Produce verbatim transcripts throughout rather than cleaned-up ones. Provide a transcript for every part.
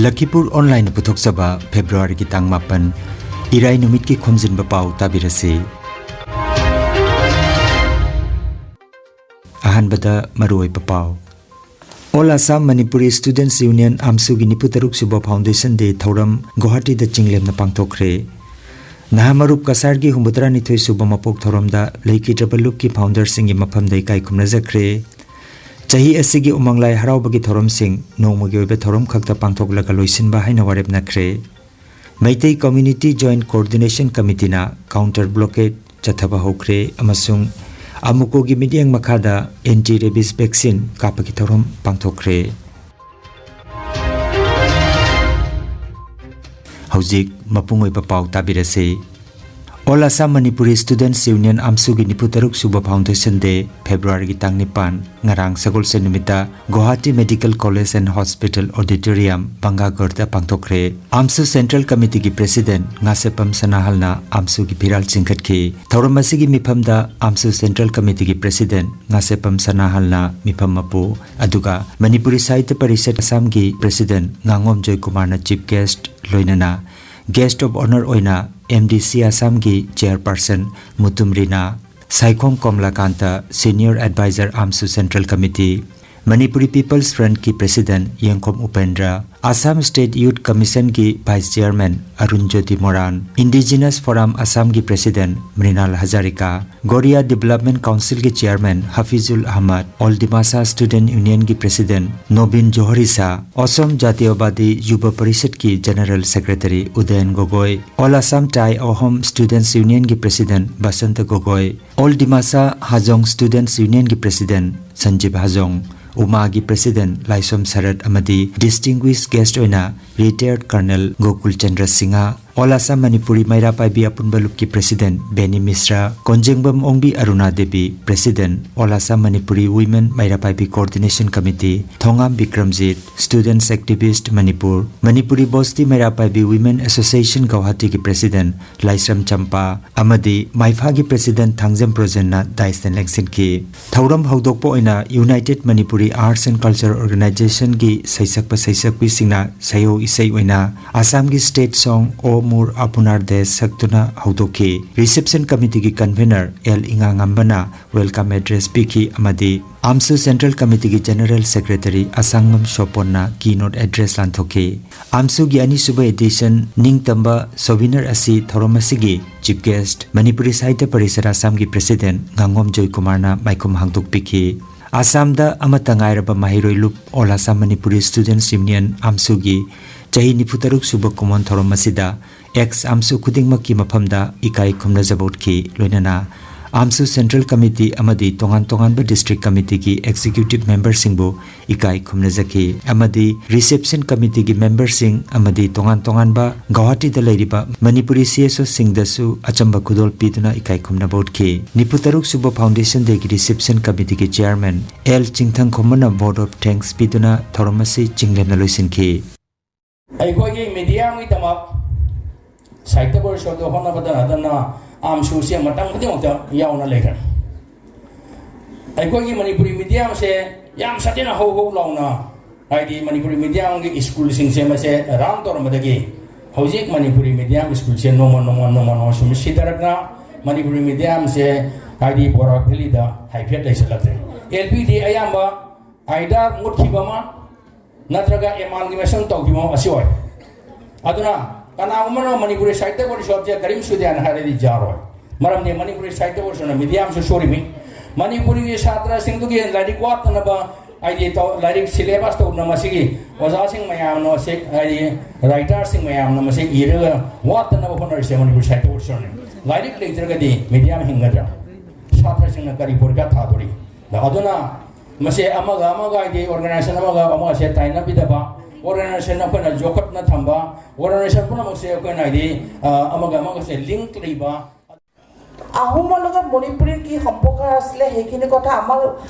ꯂꯈꯤꯄꯨꯔ ꯑꯣꯟꯂꯥꯏꯟꯅ ꯄꯨꯊꯣꯛꯆꯕ ꯐꯦꯕ꯭ꯔꯨꯋꯥꯔꯤꯒꯤ ꯇꯥꯡ ꯃꯥꯄꯟ, ꯏꯔꯥꯏ ꯅꯨꯃꯤꯠꯀꯤ ꯈꯣꯝꯖꯤꯟꯕ ꯄꯥꯎ ꯇꯥꯕꯤꯔꯁꯤ꯫ ꯑꯍꯥꯟꯕꯗ ꯃꯔꯨꯑꯣꯏꯕ ꯄꯥꯎ꯫ All Assam Manipuri Students Union, ꯑꯥꯝꯁꯨꯒꯤ ꯅꯤꯐꯨ ꯇꯔꯨꯛ ꯁꯨꯕ Foundation Day ꯊꯧꯔꯝ ꯒꯨꯋꯥꯍꯥꯇꯤꯗ ꯆꯤꯡꯂꯦꯝꯅ ꯄꯥꯡꯊꯣꯛꯈ꯭ꯔꯦ꯫ ꯅꯍꯥ ꯃꯔꯨꯞ ꯀꯁꯥꯔꯒꯤ ꯍꯨꯝꯐꯨꯇꯔꯥꯅꯤꯊꯣꯏ ꯁꯨꯕ ꯃꯄꯣꯛ ꯊꯧꯔꯝꯗ ꯂꯩꯈꯤꯗ꯭ꯔꯕ ꯂꯨꯞꯀꯤ founderꯁꯤꯡꯒꯤ ꯃꯐꯝꯗ ꯏꯀꯥꯏ ꯈꯨꯝꯅꯖꯈ꯭ꯔꯦ꯫ ꯆꯍꯤ ꯑꯁꯤꯒꯤ ꯎꯃꯪ ꯂꯥꯏ ꯍꯔꯥꯎꯕꯒꯤ ꯊꯧꯔꯝꯁꯤꯡ ꯅꯣꯡꯃꯒꯤ ꯑꯣꯏꯕ ꯊꯧꯔꯝ ꯈꯛꯇ ꯄꯥꯡꯊꯣꯛꯂꯒ ꯂꯣꯏꯁꯤꯟꯕ ꯍꯥꯏꯅ ꯋꯥꯔꯦꯞꯅꯈ꯭ꯔꯦ꯫ Meitei Community Joint Coordination Committeeꯅ counter blockade ꯆꯠꯊꯕ ꯍꯧꯈ꯭ꯔꯦ ꯑꯃꯁꯨꯡ ꯑꯃꯨꯀꯣꯒꯤ ꯃꯤꯠꯌꯦꯡ ꯃꯈꯥꯗ anti rabies vaccine ꯀꯥꯞꯄꯒꯤ ꯊꯧꯔꯝ ꯄꯥꯡꯊꯣꯛꯈ꯭ꯔꯦ꯫ ꯍꯧꯖꯤꯛ ꯃꯄꯨꯡ ꯑꯣꯏꯕ ꯄꯥꯎ ꯇꯥꯕꯤꯔꯁꯤ꯫ All Assam Manipuri Students Union, ꯑꯥꯝꯁꯨꯒꯤ ꯅꯤꯐꯨ ꯇꯔꯨꯛ ꯁꯨꯕ Foundation Day, ꯐꯦꯕ꯭ꯔꯨꯋꯥꯔꯤꯒꯤ ꯇꯥꯡ ꯅꯤꯄꯥꯟ, ꯉꯔꯥꯡ ꯁꯒꯣꯜꯁꯦꯟ ꯅꯨꯃꯤꯠꯇ Guwahati Medical College and Hospital Auditorium, ꯕꯪꯒꯥꯒꯔꯗ ꯄꯥꯡꯊꯣꯛꯈ꯭ꯔꯦ꯫ ꯑꯥꯝꯁꯨ Central Committeeꯒꯤ President Ngasheppam ꯁꯅꯥꯍꯜꯅ ꯑꯥꯝꯁꯨꯒꯤ ꯐꯤꯔꯥꯜ ꯆꯤꯡꯈꯠꯈꯤ꯫ ꯊꯧꯔꯝ ꯑꯁꯤꯒꯤ ꯃꯤꯐꯝꯗ ꯑꯥꯝꯁꯨ Central Committeeꯒꯤ President ꯉꯥꯁꯦꯞꯄꯝ ꯁꯅꯥꯍꯜꯅ ꯃꯤꯐꯝ ꯃꯄꯨ, ꯑꯗꯨꯒ ꯃꯅꯤꯄꯨꯔꯤ ꯁꯥꯍꯤꯇ꯭ꯌ ꯄꯔꯤꯁꯠ ꯑꯁꯥꯝꯒꯤ President ꯉꯥꯉꯣꯝ ꯖꯣꯏꯀꯨꯃꯥꯔꯅ Chief Guest, ꯂꯣꯏꯅꯅ Guest of Honour ꯑꯣꯏꯅ M D C ꯑꯁꯥꯝꯒꯤ Chairperson ꯃꯨꯇꯨꯝ ꯔꯤꯅꯥ, Saikhom ꯀꯣꯝꯂꯥꯀꯥꯟꯇ, Senior Advisor, ꯑꯥꯝꯁꯨ Central Committee, Manipuri People's Frontꯀꯤ President ꯌꯦꯡꯈꯣꯝ Upendra, Assam State Youth Commissionꯒꯤ Vice Chairman Arun Jyoti ꯃꯣꯔꯥꯟ, Indigenous Forum ꯑꯁꯥꯝꯒꯤ President Mrinal Hazarika, Goria Development Councilꯒꯤ Chairman ꯍꯐꯤꯖꯨꯜ Ahmad, All Dimasa Student Unionꯒꯤ President Nobin ꯖꯣꯍꯔꯤꯁꯥ, ꯑꯁꯣꯝ ꯖꯥꯇꯤꯌꯕꯥꯗꯤ ꯌꯨꯕ ꯄꯔꯤꯁꯠꯀꯤ General Secretary ꯎꯗꯌꯟ ꯒꯣꯒꯣꯏ, All Assam Tai Ahom Students Unionꯒꯤ President Basanta ꯒꯣꯒꯣꯏ, All Dimasa Hajong Students Unionꯒꯤ President ꯁꯟꯖꯤꯕ Hajong, ꯎꯃꯥꯒꯤ President ꯂꯥꯏꯁꯣꯝ ꯁꯔꯠ ꯑꯃꯗꯤ distinguished guest ꯑꯣꯏꯅ Retired Colonel Gokul Chandra Singha, All Assam Manipuri ꯃꯩꯔꯥ ꯄꯥꯏꯕꯤ ꯑꯄꯨꯟꯕ ꯂꯨꯞꯀꯤ President Benny Misra, ꯀꯣꯟꯖꯦꯡꯕꯝ ꯑꯣꯡꯕꯤ ꯑꯔꯨꯅꯥ Devi, President, All Assam Manipuri Women ꯃꯩꯔꯥ ꯄꯥꯏꯕꯤ Coordination Committee, ꯊꯣꯉꯥꯝ Bikramjit, Students Activist Manipur, Manipuri ꯕꯣꯁꯇꯤ ꯃꯩꯔꯥ ꯄꯥꯏꯕꯤ Women Association ꯒꯧꯍꯥꯇꯤꯒꯤ President ꯂꯥꯏꯁ꯭ꯔꯝ ꯆꯝꯄꯥ ꯑꯃꯗꯤ ꯃꯥꯏꯐꯥꯒꯤ President Thangjam ꯄ꯭ꯔꯣꯖꯦꯟꯅ ꯗꯥꯏꯁꯇ ꯂꯦꯡꯁꯤꯟꯈꯤ꯫ ꯊꯧꯔꯝ ꯍꯧꯗꯣꯛꯄ ꯑꯣꯏꯅ United Manipuri Arts and Culture Organization ꯒꯤ ꯁꯩꯁꯛꯄ ꯁꯩꯁꯛꯄꯤꯁꯤꯡꯅ ꯁꯩꯍꯧ ꯏꯁꯩ ꯑꯣꯏꯅ ꯑꯁꯥꯝꯒꯤ State Song ꯑꯣ ꯃꯣꯔ ꯑꯄꯨꯅꯥꯔ ꯗꯦꯁ ꯁꯛꯇꯨꯅ ꯍꯧꯗꯣꯛꯈꯤ꯫ Reception Committee ꯒꯤ Convener ꯑꯦꯜ ꯏꯉꯥꯉꯝꯕꯅ welcome address ꯄꯤꯈꯤ ꯑꯃꯗꯤ ꯑꯥꯝꯁꯨ Central Committee ꯒꯤ General Secretary ꯑꯁꯥꯡꯕꯝ ꯁꯣꯄꯣꯟꯅ keynote address ꯂꯥꯟꯊꯣꯛꯈꯤ꯫ ꯑꯥꯝꯁꯨꯒꯤ ꯑꯅꯤꯁꯨꯕ edition ꯅꯤꯡꯇꯝꯕ Souvenir ꯑꯁꯤ ꯊꯧꯔꯝ ꯑꯁꯤꯒꯤ Chief Guest ꯃꯅꯤꯄꯨꯔꯤ ꯁꯥꯍꯤꯇ꯭ꯌ ꯄꯔꯤꯁꯠ ꯑꯁꯥꯝꯒꯤ President ꯉꯥꯉꯣꯝ ꯖꯣꯏꯀꯨꯃꯥꯔꯅ ꯃꯥꯏꯈꯨꯝ ꯍꯥꯡꯗꯣꯛꯄꯤꯈꯤ꯫ ꯑꯁꯥꯝꯗ ꯑꯃꯠꯇ ꯉꯥꯏꯔꯕ ꯃꯍꯩꯔꯣꯏ ꯂꯨꯞ All Assam Manipuri Students Union ꯑꯥꯝꯁꯨꯒꯤ ꯆꯍꯤ ꯅꯤꯐꯨꯇꯔꯨꯛ ꯁꯨꯕ ꯀꯨꯝꯑꯣꯟ ꯊꯧꯔꯝ ꯑꯁꯤꯗ ex ꯑꯥꯝꯁꯨ ꯈꯨꯗꯤꯡꯃꯛꯀꯤ ꯃꯐꯝꯗ ꯏꯀꯥꯏ ꯈꯨꯝꯅꯖꯕ ꯎꯠꯈꯤ꯫ ꯂꯣꯏꯅꯅ ꯑꯥꯝꯁꯨ Central Committee ꯑꯃꯗꯤ ꯇꯣꯉꯥꯟ ꯇꯣꯉꯥꯟꯕ District Committee ꯒꯤ Executive Member ꯁꯤꯡꯕꯨ ꯏꯀꯥꯏ ꯈꯨꯝꯅꯖꯈꯤ ꯑꯃꯗꯤ Reception Committee ꯒꯤ Member ꯁꯤꯡ ꯑꯃꯗꯤ ꯇꯣꯉꯥꯟ ꯇꯣꯉꯥꯟꯕ ꯒꯧꯍꯥꯇꯤꯗ ꯂꯩꯔꯤꯕ ꯃꯅꯤꯄꯨꯔꯤ C S O ꯁꯤꯡꯗꯁꯨ ꯑꯆꯝꯕ ꯈꯨꯗꯣꯜ ꯄꯤꯗꯨꯅ ꯏꯀꯥꯏ ꯈꯨꯝꯅꯕ ꯎꯠꯈꯤ꯫ ꯅꯤꯐꯨꯇꯔꯨꯛ ꯁꯨꯕ Foundation Day ꯒꯤ Reception Committee ꯒꯤ Chairman ꯑꯦꯜ ꯆꯤꯡꯊꯪꯈꯣꯝꯕꯅ vote of thanks ꯄꯤꯗꯨꯅ ꯊꯧꯔꯝ ꯑꯁꯤ ꯆꯤꯡꯂꯦꯝꯅ ꯂꯣꯏꯁꯤꯟꯈꯤ꯫ ꯑꯩꯈꯣꯏꯒꯤ medium ꯒꯤꯗꯃꯛ ꯁꯥꯍꯤꯇ꯭ꯌ ꯄꯔꯤꯁꯠꯇ ꯍꯣꯠꯅꯕꯗ ꯅꯠꯇꯅ ꯑꯥꯝꯁꯨꯁꯦ ꯃꯇꯝ ꯈꯨꯗꯤꯡꯃꯛꯇ ꯌꯥꯎꯅ ꯂꯩꯈ꯭ꯔꯦ꯫ ꯑꯩꯈꯣꯏꯒꯤ ꯃꯅꯤꯄꯨꯔꯤ medium ꯁꯦ ꯌꯥꯝ ꯁꯥꯊꯤꯅ ꯍꯧ ꯍꯧ ꯂꯥꯎꯅ, ꯍꯥꯏꯗꯤ ꯃꯅꯤꯄꯨꯔꯤ medium ꯒꯤ school ꯁꯤꯡꯁꯦ ꯃꯁꯦ run ꯇꯧꯔꯝꯕꯗꯒꯤ ꯍꯧꯖꯤꯛ ꯃꯅꯤꯄꯨꯔꯤ medium school ꯁꯦ ꯅꯣꯡꯃ ꯅꯣꯡꯃ ꯅꯣꯡꯃ ꯅꯣꯡꯃ ꯁꯨꯝ ꯁꯤꯊꯔꯛꯅ ꯃꯅꯤꯄꯨꯔꯤ medium ꯁꯦ, ꯍꯥꯏꯗꯤ, ꯕꯣꯔꯥꯛ valley ꯗ ꯍꯥꯏꯐꯦꯠ ꯂꯩꯁꯤꯜꯂꯛꯇ꯭ꯔꯦ꯫ L P ꯗꯤ ꯑꯌꯥꯝꯕ either ꯃꯨꯠꯈꯤꯕ ꯑꯃ ꯅꯠꯇ꯭ꯔꯒ amalgamation ꯇꯧꯈꯤꯕ ꯑꯃ ꯑꯁꯤ ꯑꯣꯏ꯫ ꯑꯗꯨꯅ ꯀꯅꯥꯒꯨꯝꯕꯅ ꯃꯅꯤꯄꯨꯔꯤ ꯁꯥꯍꯤꯇ꯭ꯌ ꯄꯔꯤꯁꯠꯁꯦ ꯀꯔꯤꯝ ꯁꯨꯗꯦ ꯍꯥꯏꯅ ꯍꯥꯏꯔꯗꯤ ꯌꯥꯔꯣꯏ꯫ ꯃꯔꯝꯗꯤ ꯃꯅꯤꯄꯨꯔꯤ ꯁꯥꯍꯤꯇ꯭ꯌ ꯄꯔꯤꯁꯠꯅ medium ꯁꯨ ꯁꯣꯔꯤꯃꯤ꯫ ꯃꯅꯤꯄꯨꯔꯤꯒꯤ ꯁꯥꯇ꯭ꯔꯁꯤꯡꯗꯨꯒꯤ ꯂꯥꯏꯔꯤꯛ ꯋꯥꯠꯇꯅꯕ, ꯍꯥꯏꯗꯤ, ꯇꯧ-, ꯂꯥꯏꯔꯤꯛ syllabus ꯇꯧꯗꯅ ꯃꯁꯤꯒꯤ ꯑꯣꯖꯥꯁꯤꯡ ꯃꯌꯥꯝꯅ ꯃꯁꯤ, ꯍꯥꯏꯗꯤ, writer ꯁꯤꯡ ꯃꯌꯥꯝꯅ ꯃꯁꯤ ꯏꯔꯒ ꯋꯥꯠꯇꯅꯕ ꯍꯣꯠꯅꯔꯤꯁꯦ ꯃꯅꯤꯄꯨꯔꯤ ꯁꯥꯍꯤꯇ꯭ꯌ ꯄꯔꯤꯁꯠꯅꯤ꯫ ꯂꯥꯏꯔꯤꯛ ꯂꯩꯇ꯭ꯔꯒꯗꯤ medium ꯍꯤꯡꯒꯗ꯭ꯔꯥ? ꯁꯥꯇ꯭ꯔꯁꯤꯡꯅ ꯀꯔꯤ ꯄꯣꯔꯤꯈꯥ ꯊꯥꯗꯣꯔꯤ? ꯑꯗꯨꯅ ꯃꯁꯤ ꯑꯃꯒ ꯑꯃꯒ, ꯍꯥꯏꯗꯤ, organization ꯑꯃꯒ ꯑꯃꯒꯁꯦ ꯇꯥꯏꯅꯕꯤꯗꯕ, ꯋꯥꯔꯜ ꯑꯣꯔꯒꯅꯥꯏꯖꯦꯁꯟ ꯑꯩꯈꯣꯏꯅ ꯌꯣꯛꯈꯠꯅ ꯊꯝꯕ, ꯋꯥꯔꯜ ꯑꯣꯔꯒꯅꯥꯏꯖꯦꯁꯟ ꯄꯨꯝꯅꯃꯛꯁꯦ ꯑꯩꯈꯣꯏꯅ ꯍꯥꯏꯗꯤ, ꯑ, ꯑꯃꯒ ꯑꯃꯒꯁꯦ ꯂꯤꯡꯛ ꯂꯩꯕ꯫ আহোমৰ লগত মণিপুৰীৰ কি সম্পৰ্ক আছিলে সেইখিনি কথা আমাৰ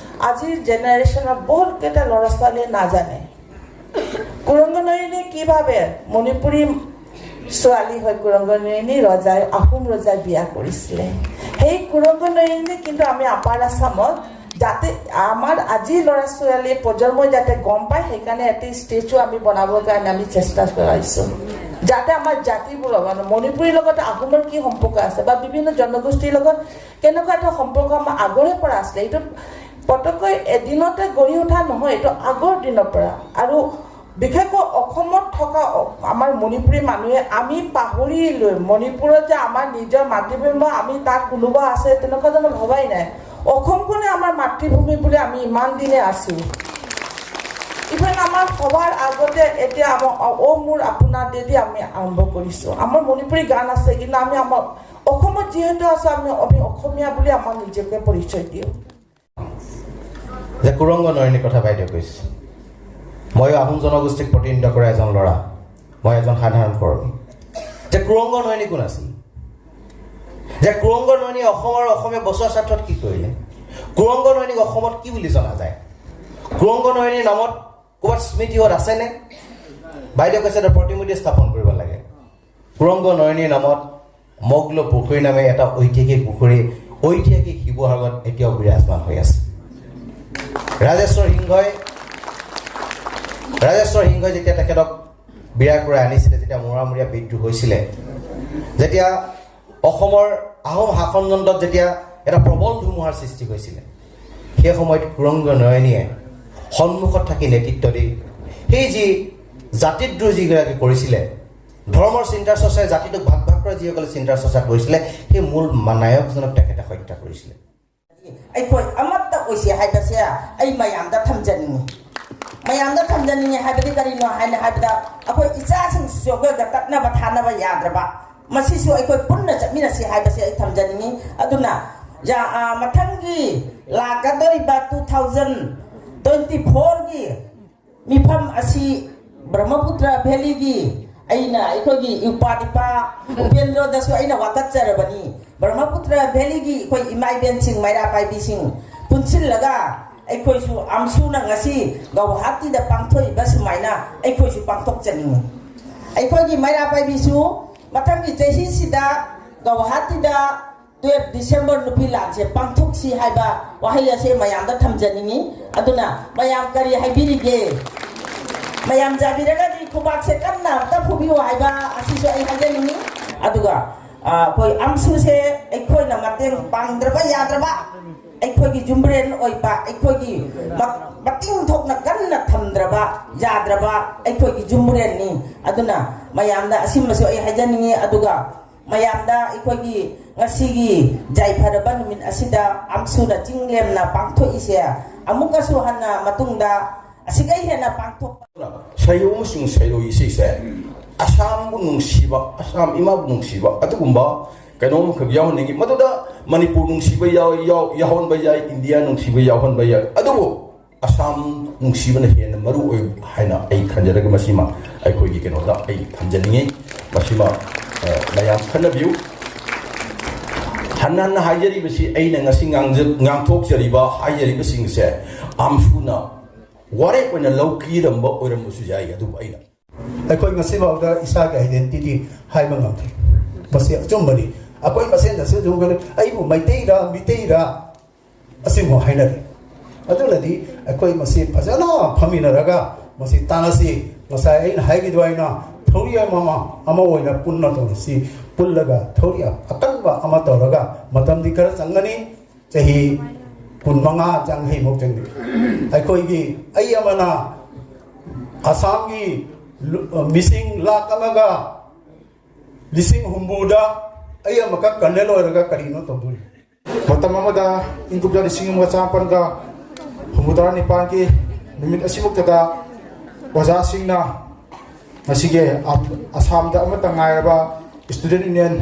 আজিৰ জেনেৰেশ্যনৰ বহুতকেইটা ল'ৰা ছোৱালীয়ে নাজানে। কুৰংগ নয়নী কিভাৱে মণিপুৰী ছোৱালী হৈ কুৰংগ নয়নী ৰজাই, আহোম ৰজাই বিয়া কৰিছিলে। সেই কুৰংগ নয়নী কিন্তু আমি আপাৰ আছামত যাতে আমাৰ আজি ল'ৰা ছোৱালীয়ে প্ৰজন্মই যাতে গম পায়, সেইকাৰণে এটি ষ্টেচু আমি বনাবৰ কাৰণে আমি চেষ্টা চলাইছোঁ, যাতে আমাৰ জাতিবোৰৰ মানে মণিপুৰীৰ লগত আহোমৰ কি সম্পৰ্ক আছে বা বিভিন্ন জনগোষ্ঠীৰ লগত কেনেকুৱা এটা সম্পৰ্ক আমাৰ আগৰে পৰা আছিলে। এইটো পটককৈ এদিনতে গঢ়ি উঠা নহয়, এইটো আগৰ দিনৰ পৰা। আৰু বিশেষকৈ অসমত থকা অ- আমাৰ মণিপুৰী মানুহে আমি পাহৰি লৈ মণিপুৰত যে আমাৰ নিজৰ মাতৃভূমি বা আমি তাত কোনোবা আছে, তেনেকুৱা জানো ভবাই নাই। অসমখনে আমাৰ মাতৃভূমি বুলি আমি ইমান দিনে আছোঁ। ইভেন আমাৰ সভাৰ আগতে এতিয়া আমাৰ অ- অ মোৰ আপোনাৰ দেদি আমি আৰম্ভ কৰিছোঁ। আমাৰ মণিপুৰী গান আছে, কিন্তু আমি আমাৰ অসমত যিহেতু আছোঁ, আমি আমি অসমীয়া বুলি আমাৰ নিজকে পৰিচয় দিওঁ। যে কুৰংগ নয়নীৰ কথা বাইদেউ কৈছে। ময়ো আহোম জনগোষ্ঠীক প্ৰতিনিধিত্ব কৰা এজন ল'ৰা, মই এজন সাধাৰণ কৰ্মী। যে কুৰংগ নয়নী কোন আছিল? যে কুৰংগ নয়নীয়ে অসমৰ অসমীয়া বচোৱা স্বাৰ্থত কি কৰিলে? কুৰংগ নয়নীক অসমত কি বুলি জনা যায়? কুৰংগ নয়নীৰ নামত ক'ৰবাত স্মৃতিসৌধ আছেনে? বাইদেউ কৈছে এটা প্ৰতিমূৰ্তি স্থাপন কৰিব লাগে। কুৰংগ নয়নীৰ নামত মগল পুখুৰী নামে এটা ঐতিহাসিক পুখুৰী, ঐতিহাসিক শিৱসাগৰত এতিয়াও বিৰাজমান হৈ আছে। ৰাজেশ্বৰ সিংহই ৰাজেশ্বৰ সিংহই যেতিয়া তেখেতক বিৰাট বৰাই আনিছিলে, যেতিয়া মোৰামুৰীয়া বিদ্ৰোহ হৈছিলে, যেতিয়া অসমৰ আহোম শাসনযন্ত্ৰত যেতিয়া এটা প্ৰবল ধুমুহাৰ সৃষ্টি হৈছিলে, সেই সময়ত কুৰংগ নয়নীয়ে সন্মুখত থাকি নেতৃত্ব দি সেই যি জাতিদ্ৰোহ যিগৰাকী কৰিছিলে, ধৰ্মৰ চিন্তা চৰ্চাই জাতিটোক ভাগ ভাগ কৰা যিসকলে চিন্তা চৰ্চা কৰিছিলে, সেই মূল মা- নায়কজনক তেখেতে হত্যা কৰিছিলে। ꯑꯩꯈꯣꯏ ꯑꯃꯠꯇ ꯑꯣꯏꯁꯤ ꯍꯥꯏꯕꯁꯦ ꯑꯩ ꯃꯌꯥꯝꯗ ꯊꯝꯖꯅꯤꯡꯉꯤ꯫ ꯃꯌꯥꯝꯗ ꯊꯝꯖꯅꯤꯡꯉꯤ ꯍꯥꯏꯕꯗꯤ ꯀꯔꯤꯅꯣ ꯍꯥꯏꯅ ꯍꯥꯏꯕꯗ, ꯑꯩꯈꯣꯏ ꯏꯆꯥꯁꯤꯡꯁꯤꯁꯨ ꯑꯩꯈꯣꯏꯒ ꯇꯠꯅꯕ ꯊꯥꯅꯕ ꯌꯥꯗ꯭ꯔꯕ, ꯃꯁꯤꯁꯨ ꯑꯩꯈꯣꯏ ꯄꯨꯟꯅ ꯆꯠꯃꯤꯟꯅꯁꯤ ꯍꯥꯏꯕꯁꯦ ꯑꯩ ꯊꯝꯖꯅꯤꯡꯉꯤ꯫ ꯑꯗꯨꯅ ꯌꯥ- ꯑ, ꯃꯊꯪꯒꯤ ꯂꯥꯛꯀꯗꯧꯔꯤꯕ two thousand twenty fourꯒꯤ ꯃꯤꯐꯝ ꯑꯁꯤ ꯕ꯭ꯔꯍꯃꯄꯨꯇ꯭ꯔ ꯚꯦꯂꯤꯒꯤ ꯑꯩꯅ ꯑꯩꯈꯣꯏꯒꯤ ꯏꯄꯥ ꯏꯄꯥ ꯎꯄꯦꯟꯗ꯭ꯔꯣꯗꯁꯨ ꯑꯩꯅ ꯋꯥꯀꯠꯆꯔꯕꯅꯤ꯫ ꯕ꯭ꯔꯍꯃꯄꯨꯇ꯭ꯔ ꯚꯦꯂꯤꯒꯤ ꯑꯩꯈꯣꯏ ꯏꯃꯥ ꯏꯕꯦꯟꯁꯤꯡ, ꯃꯩꯔꯥ ꯄꯥꯏꯕꯤꯁꯤꯡ ꯄꯨꯟꯁꯤꯜꯂꯒ ꯑꯩꯈꯣꯏꯁꯨ ꯑꯝꯁꯨꯅ ꯉꯁꯤ ꯒꯧꯍꯥꯇꯤꯗ ꯄꯥꯡꯊꯣꯛꯏꯕ ꯁꯨꯃꯥꯏꯅ ꯑꯩꯈꯣꯏꯁꯨ ꯄꯥꯡꯊꯣꯛꯆꯅꯤꯡꯉꯤ꯫ ꯑꯩꯈꯣꯏꯒꯤ ꯃꯩꯔꯥ ꯄꯥꯏꯕꯤꯁꯨ ꯃꯊꯪꯒꯤ ꯆꯍꯤꯁꯤꯗ ꯒꯧꯍꯥꯇꯤꯗ ꯇꯨꯌꯦꯜꯐ ꯗꯤꯁꯦꯝꯕꯔ ꯅꯨꯄꯤ ꯂꯥꯟꯁꯦ ꯄꯥꯡꯊꯣꯛꯁꯤ ꯍꯥꯏꯕ ꯋꯥꯍꯩ ꯑꯁꯦ ꯃꯌꯥꯝꯗ ꯊꯝꯖꯅꯤꯡꯉꯤ꯫ ꯑꯗꯨꯅ ꯃꯌꯥꯝ ꯀꯔꯤ ꯍꯥꯏꯕꯤꯔꯤꯒꯦ? ꯃꯌꯥꯝ ꯌꯥꯕꯤꯔꯒꯗꯤ ꯈꯨꯕꯥꯛꯁꯦ ꯀꯟꯅ ꯑꯝꯇ ꯐꯨꯕꯤꯌꯨ ꯍꯥꯏꯕ ꯑꯁꯤꯁꯨ ꯑꯩ ꯍꯥꯏꯖꯅꯤꯡꯉꯤ꯫ ꯑꯗꯨꯒ ꯑ, ꯑꯩꯈꯣꯏ ꯑꯝꯁꯨꯁꯦ ꯑꯩꯈꯣꯏꯅ ꯃꯇꯦꯡ ꯄꯥꯡꯗ꯭ꯔꯕ ꯌꯥꯗ꯭ꯔꯕ, ꯑꯩꯈꯣꯏꯒꯤ ꯌꯨꯝꯕꯨꯔꯦꯟ ꯑꯣꯏꯕ, ꯑꯩꯈꯣꯏꯒꯤ ꯃ- ꯃꯇꯤꯡ ꯊꯣꯛꯅ ꯀꯟꯅ ꯊꯝꯗ꯭ꯔꯕ ꯌꯥꯗ꯭ꯔꯕ ꯑꯩꯈꯣꯏꯒꯤ ꯌꯨꯝꯕꯨꯔꯦꯟꯅꯤ꯫ ꯑꯗꯨꯅ ꯃꯌꯥꯝꯗ ꯑꯁꯤꯃꯁꯨ ꯑꯩ ꯍꯥꯏꯖꯅꯤꯡꯉꯤ꯫ ꯑꯗꯨꯒ ꯃꯌꯥꯝꯗ ꯑꯩꯈꯣꯏꯒꯤ ꯉꯁꯤꯒꯤ ꯌꯥꯏꯐꯔꯕ ꯅꯨꯃꯤꯠ ꯑꯁꯤꯗ ꯑꯝꯁꯨꯅ ꯆꯤꯡ ꯂꯦꯝꯅ ꯄꯥꯡꯊꯣꯛꯏꯁꯦ ꯑꯃꯨꯛꯀꯁꯨ ꯍꯟꯅ ꯃꯇꯨꯡꯗ ꯑꯁꯤꯗꯒꯤ ꯍꯦꯟꯅ ꯄꯥꯡꯊꯣꯛꯄ ꯁꯩꯌꯧ ꯑꯃꯁꯨꯡ ꯁꯩꯔꯣꯏ ꯏꯁꯩꯁꯦ ꯑꯁꯥꯝꯕꯨ ꯅꯨꯡꯁꯤꯕ, ꯑꯁꯥꯝ ꯏꯃꯥꯕꯨ ꯅꯨꯡꯁꯤꯕ ꯑꯗꯨꯒꯨꯝꯕ ꯀꯩꯅꯣꯝꯈꯛ ꯌꯥꯎꯍꯟꯅꯤꯡꯉꯤ꯫ ꯃꯗꯨꯗ ꯃꯅꯤꯄꯨꯔ ꯅꯨꯡꯁꯤꯕ ꯌꯥꯎ- ꯌꯥꯎ- ꯌꯥꯎꯍꯟꯕ ꯌꯥꯏ, ꯏꯟꯗꯤꯌꯥ ꯅꯨꯡꯁꯤꯕ ꯌꯥꯎꯍꯟꯕ ꯌꯥꯏ, ꯑꯗꯨꯕꯨ ꯑꯁꯥꯝ ꯅꯨꯡꯁꯤꯕꯅ ꯍꯦꯟꯅ ꯃꯔꯨ ꯑꯣꯏ ꯍꯥꯏꯅ ꯑꯩ ꯈꯟꯖꯔꯒ ꯃꯁꯤꯃ ꯑꯩꯈꯣꯏꯒꯤ ꯀꯩꯅꯣꯗ ꯑꯩ ꯊꯝꯖꯅꯤꯡꯉꯤ꯫ ꯃꯁꯤꯃ ꯑ, ꯃꯌꯥꯝ ꯈꯟꯅꯕꯤꯌꯨ꯫ ꯍꯟꯅ ꯍꯟꯅ ꯍꯥꯏꯖꯔꯤꯕꯁꯤ ꯑꯩꯅ ꯉꯁꯤ ꯉꯥꯡꯖ- ꯉꯥꯡꯊꯣꯛꯆꯔꯤꯕ ꯍꯥꯏꯖꯔꯤꯕꯁꯤꯡꯁꯦ ꯑꯝꯁꯨꯅ ꯋꯥꯔꯦꯞ ꯑꯣꯏꯅ ꯂꯧꯈꯤꯔꯝꯕ ꯑꯣꯏꯔꯝꯕꯁꯨ ꯌꯥꯏ, ꯑꯗꯨꯕꯨ ꯑꯩꯅ ꯑꯩꯈꯣꯏ ꯉꯁꯤꯐꯥꯎꯗ ꯏꯁꯥꯒꯤ ꯑꯥꯏꯗꯦꯟꯇꯤꯇꯤ ꯍꯥꯏꯕ ꯉꯝꯗ꯭ꯔꯤ꯫ ꯃꯁꯤ ꯑꯆꯨꯝꯕꯅꯤ꯫ ꯑꯩꯈꯣꯏ ꯃꯁꯦꯟꯗꯁꯨ ꯑꯗꯨꯝ ꯑꯩꯕꯨ ꯃꯩꯇꯩꯔ ꯃꯤꯇꯩꯔ ꯑꯁꯤꯒꯨꯝꯕ ꯍꯥꯏꯅꯔꯤ꯫ ꯑꯗꯨꯅꯗꯤ ꯑꯩꯈꯣꯏ ꯃꯁꯤ ꯐꯖꯅ ꯐꯝꯃꯤꯟꯅꯔꯒ ꯃꯁꯤ ꯇꯥꯟꯅꯁꯤ꯫ ꯉꯁꯥꯏ ꯑꯩꯅ ꯍꯥꯏꯈꯤꯗꯨ ꯑꯩꯅ ꯊꯧꯔꯤ ꯑꯃꯃ ꯑꯃ ꯑꯣꯏꯅ ꯄꯨꯟꯅ ꯇꯧꯔꯁꯤ꯫ ꯄꯨꯜꯂꯒ ꯊꯧꯔꯤ ꯑꯀꯟꯕ ꯑꯃ ꯇꯧꯔꯒ ꯃꯇꯝꯗꯤ ꯈꯔ ꯆꯪꯒꯅꯤ꯫ ꯆꯍꯤ ꯀꯨꯟ ꯃꯉꯥ ꯆꯪꯈꯩꯃꯨꯛ ꯆꯪꯉꯤ꯫ ꯑꯩꯈꯣꯏꯒꯤ ꯑꯩ ꯑꯃꯅ ꯑꯁꯥꯝꯒꯤ ꯂꯨ- ꯃꯤꯁꯤꯡ ꯂꯥꯛ ꯑꯃꯒ ꯂꯤꯁꯤꯡ ꯍꯨꯝꯐꯨꯗ ꯑꯩ ꯑꯃꯈꯛ ꯀꯟꯅꯦꯜ ꯑꯣꯏꯔꯒ ꯀꯔꯤꯅꯣ ꯇꯧꯗꯣꯔꯤ? ꯃꯇꯝ ꯑꯃꯗ ꯏꯪ ꯀꯨꯝꯖꯥ ꯂꯤꯁꯤꯡ ꯑꯃꯒ ꯆꯃꯥꯄꯟꯒ ꯍꯨꯝꯐꯨꯇꯔꯥ ꯅꯤꯄꯥꯟꯒꯤ ꯅꯨꯃꯤꯠ ꯑꯁꯤꯃꯛꯇꯗ ꯑꯣꯖꯥꯁꯤꯡꯅ ꯉꯁꯤꯒꯤ ꯑꯁꯥꯝꯗ ꯑꯃꯠꯇ ꯉꯥꯏꯔꯕ ꯏꯁꯇꯨꯗꯦꯟ ꯌꯨꯅꯤꯌꯟ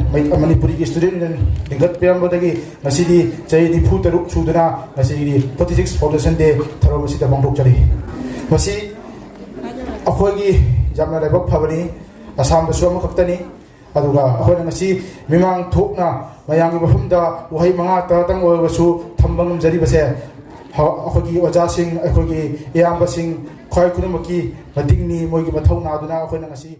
ꯃꯅꯤꯄꯨꯔꯤꯒꯤ ꯏꯁꯇꯨꯗꯦꯟ ꯌꯨꯅꯤꯌꯟ ꯂꯤꯡꯈꯠꯄꯤꯔꯝꯕꯗꯒꯤ ꯉꯁꯤꯗꯤ ꯆꯍꯤ ꯅꯤꯐꯨ ꯇꯔꯨꯛ ꯁꯨꯗꯨꯅ ꯉꯁꯤꯒꯤ ꯐꯣꯔꯇꯤ ꯁꯤꯛꯁ ꯐꯥꯎꯟꯗꯦꯁꯟ ꯗꯦ ꯊꯧꯔꯝ ꯑꯁꯤꯗ ꯄꯥꯡꯊꯣꯛꯆꯔꯤ꯫ ꯃꯁꯤ ꯑꯩꯈꯣꯏꯒꯤ ꯌꯥꯝꯅ ꯂꯥꯏꯕꯛ ꯐꯕꯅꯤ, ꯑꯁꯥꯝꯗꯁꯨ ꯑꯃꯈꯛꯇꯅꯤ꯫ ꯑꯗꯨꯒ ꯑꯩꯈꯣꯏꯅ ꯉꯁꯤ ꯃꯤꯃꯥꯡ ꯊꯣꯛꯅ ꯃꯌꯥꯝꯒꯤ ꯃꯐꯝꯗ ꯋꯥꯍꯩ ꯃꯉꯥ ꯇꯔꯥꯇꯪ ꯑꯣꯏꯔꯕꯁꯨ ꯊꯝꯕ ꯉꯝꯖꯔꯤꯕꯁꯦ, ꯍ-, ꯑꯩꯈꯣꯏꯒꯤ ꯑꯣꯖꯥꯁꯤꯡ, ꯑꯩꯈꯣꯏꯒꯤ ꯏꯌꯥꯝꯕꯁꯤꯡ, ꯈ꯭ꯋꯥꯏ ꯈꯨꯗꯤꯡꯃꯛꯀꯤ ꯃꯇꯤꯡꯅꯤ꯫ ꯃꯣꯏꯒꯤ ꯃꯊꯧꯅꯥꯗꯨꯅ ꯑꯩꯈꯣꯏꯅ ꯉꯁꯤ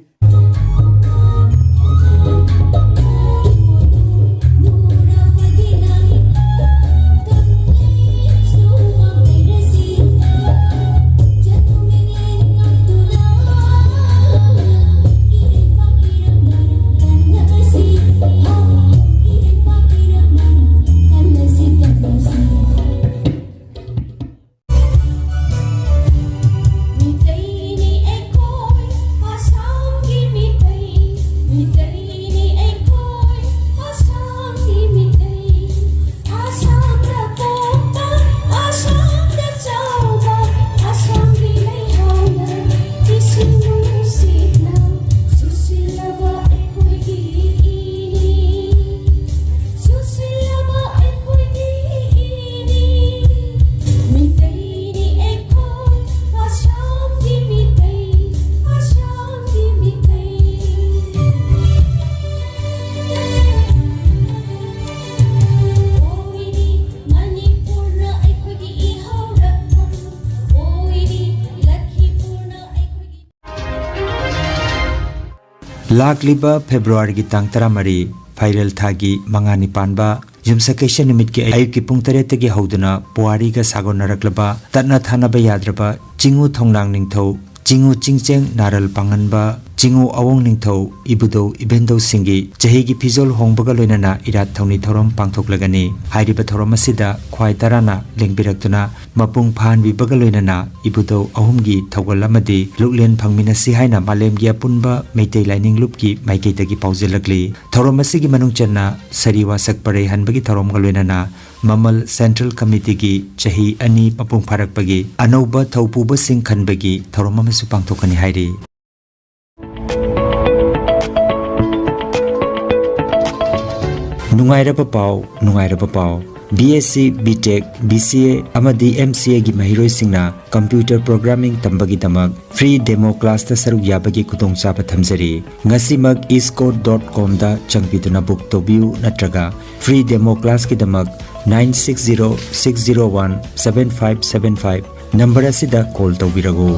ꯂꯥꯛꯂꯤꯕ ꯐꯦꯕ꯭ꯔꯨꯋꯥꯔꯤꯒꯤ ꯇꯥꯡ ꯇꯔꯥꯃꯔꯤ, ꯐꯩꯔꯦꯜ ꯊꯥꯒꯤ ꯃꯉꯥꯅꯤ ꯄꯥꯟꯕ ꯌꯨꯝꯁꯀꯩꯁ ꯅꯨꯃꯤꯠꯀꯤ ꯑꯌꯨꯛꯀꯤ ꯄꯨꯡ ꯇꯔꯦꯠꯇꯒꯤ ꯍꯧꯗꯨꯅ ꯄꯨꯋꯥꯔꯤꯒ ꯁꯥꯒꯣꯟꯅꯔꯛꯂꯕ, ꯇꯠꯅ ꯊꯥꯅꯕ ꯌꯥꯗ꯭ꯔꯕ ꯆꯤꯉꯨ ꯊꯣꯡꯅꯥꯡ ꯅꯤꯡꯊꯧ, ꯆꯤꯉꯨ ꯆꯤꯡꯆꯦꯡ ꯅꯥꯔꯜ ꯄꯥꯡꯉꯟꯕ, ꯆꯤꯉꯨ ꯑꯋꯣꯡ ꯅꯤꯡꯊꯧ ꯏꯕꯨꯙꯧ ꯏꯕꯦꯟꯙꯧꯁꯤꯡꯒꯤ ꯆꯍꯤꯒꯤ ꯐꯤꯖꯣꯜ ꯍꯣꯡꯕꯒ ꯂꯣꯏꯅꯅ ꯏꯔꯥꯠ ꯊꯧꯅꯤ ꯊꯧꯔꯝ ꯄꯥꯡꯊꯣꯛꯂꯒꯅꯤ꯫ ꯍꯥꯏꯔꯤꯕ ꯊꯧꯔꯝ ꯑꯁꯤꯗ ꯈ꯭ꯋꯥꯏ ꯇꯔꯥꯅ ꯂꯦꯡꯕꯤꯔꯛꯇꯨꯅ ꯃꯄꯨꯡ ꯐꯥꯍꯟꯕꯤꯕꯒ ꯂꯣꯏꯅꯅ ꯏꯕꯨꯙꯧ ꯑꯍꯨꯝꯒꯤ ꯊꯧꯒꯜ ꯑꯃꯗꯤ ꯂꯨꯛꯂꯦꯟ ꯐꯪꯃꯤꯟꯅꯁꯤ ꯍꯥꯏꯅ ꯃꯥꯂꯦꯝꯒꯤ ꯑꯄꯨꯟꯕ ꯃꯩꯇꯩ ꯂꯥꯏꯅꯤꯡ ꯂꯨꯞꯀꯤ ꯃꯥꯏꯀꯩꯗꯒꯤ ꯄꯥꯎꯖꯦꯜꯂꯛꯂꯤ꯫ ꯊꯧꯔꯝ ꯑꯁꯤꯒꯤ ꯃꯅꯨꯡ ꯆꯟꯅ ꯁꯥꯔꯤ ꯋꯥꯁꯛ ꯄꯔꯩ ꯍꯟꯕꯒꯤ ꯊꯧꯔꯝꯒ ꯂꯣꯏꯅꯅ ꯃꯃꯜ ꯁꯦꯟꯇ꯭ꯔꯦꯜ ꯀꯃꯤꯇꯤꯒꯤ ꯆꯍꯤ ꯑꯅꯤ ꯃꯄꯨꯡ ꯐꯥꯔꯛꯄꯒꯤ ꯑꯅꯧꯕ ꯊꯧꯄꯨꯕꯁꯤꯡ ꯈꯟꯕꯒꯤ ꯊꯧꯔꯝ ꯑꯃꯁꯨ ꯄꯥꯡꯊꯣꯛꯀꯅꯤ ꯍꯥꯏꯔꯤ꯫ ꯅꯨꯡꯉꯥꯏꯔꯕ ꯄꯥꯎ, ꯅꯨꯡꯉꯥꯏꯔꯕ ꯄꯥꯎ꯫ B S C, B Tech, B C A ꯑꯃꯗꯤ M C A ꯒꯤ ꯃꯍꯩꯔꯣꯏꯁꯤꯡꯅ computer programming ꯇꯝꯕꯒꯤꯗꯃꯛ free demo class ꯇ ꯁꯔꯨꯛ ꯌꯥꯕꯒꯤ ꯈꯨꯗꯣꯡꯆꯥꯕ ꯊꯝꯖꯔꯤ꯫ ꯉꯁꯤꯃꯛ eastcoast dot com ꯗ ꯆꯪꯕꯤꯗꯨꯅ book ꯇꯧꯕꯤꯌꯨ ꯅꯠꯇ꯭ꯔꯒ free demo class ꯀꯤꯗꯃꯛ nine six zero six zero one seven five seven five number ꯑꯁꯤꯗ call ꯇꯧꯕꯤꯔꯛꯎ꯫